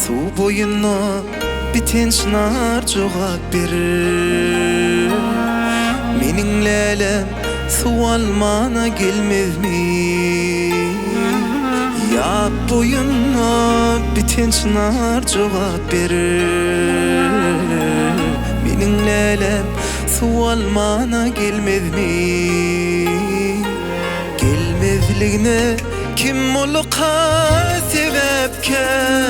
Suw boýunda biten çynar jogap berer. Meniň lälem suw almana gelmezmi? Ýap boýunda biten çynar jogap berer. Meniň lälem suw almana gelmezmi? Gelmezligine kim bolka sebäpkär?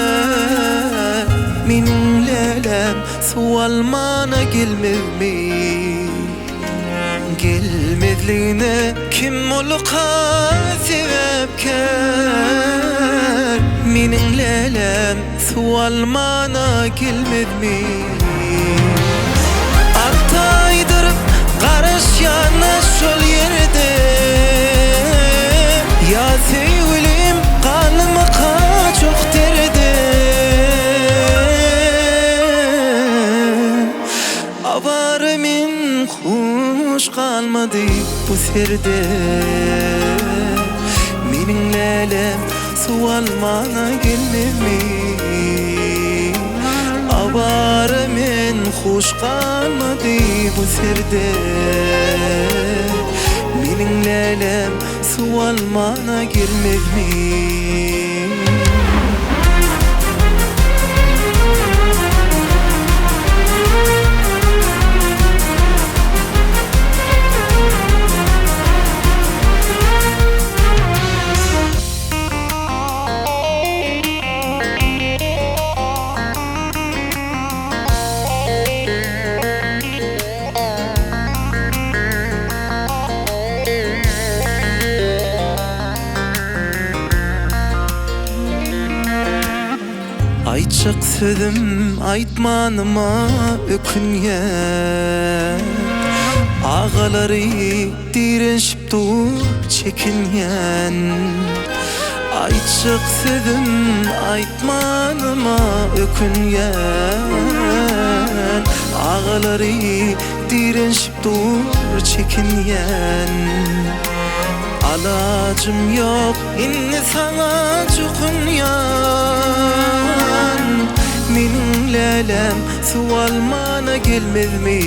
Meniň lälem suw almana gelmezmi? Gelmezligine kim bolka sebäpkär? Meniň lälem suw almana gelmezmi? Alty aýdyr garaşýan-a şol ýerde. Ýa söýgülim galdymyka çoh derde. Awara men huş galmady bu serde. Meniň lälem Suw almana gelmezmi? Awara men huş galmady bu serde. Meniň lälem suw almana gelmezmi? Aýtjak sözüm aýtmanyma ökünýän Agalary direnşip dur çekinýän Aýtjak sözüm aýtmanyma ökünýän Agalary direnşip dur çekinýän Alajym ýok indi saňa çokunýan Meniň lälem suw almana gelmezmi?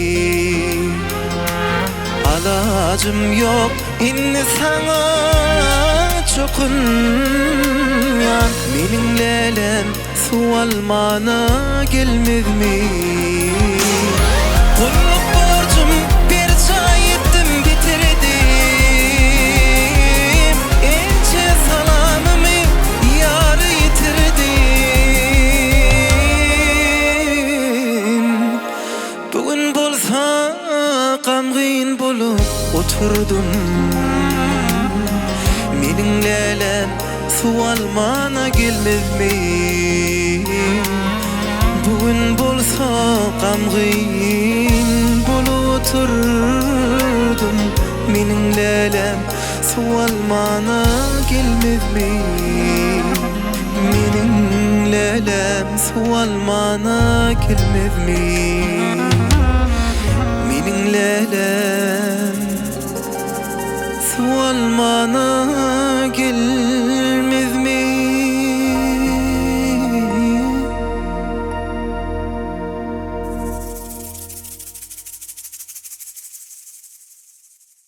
Alajym ýok indi saňa çokunýan Meniň lälem suw almana gelmezmi? Gulluk borjum berjaý etdim bitirdim Ençe salamymy ýara ýetirdim Bu gün bolsa gamgyn bolup oturdym. Meniň lälem suw almana gelmezmi? Bu gün bolsa gamgyn bolup oturdym. Meniň lälem suw almana gelmezmi? Meniň lälem suw almana gelmezmi? Meniň lälem suw almana.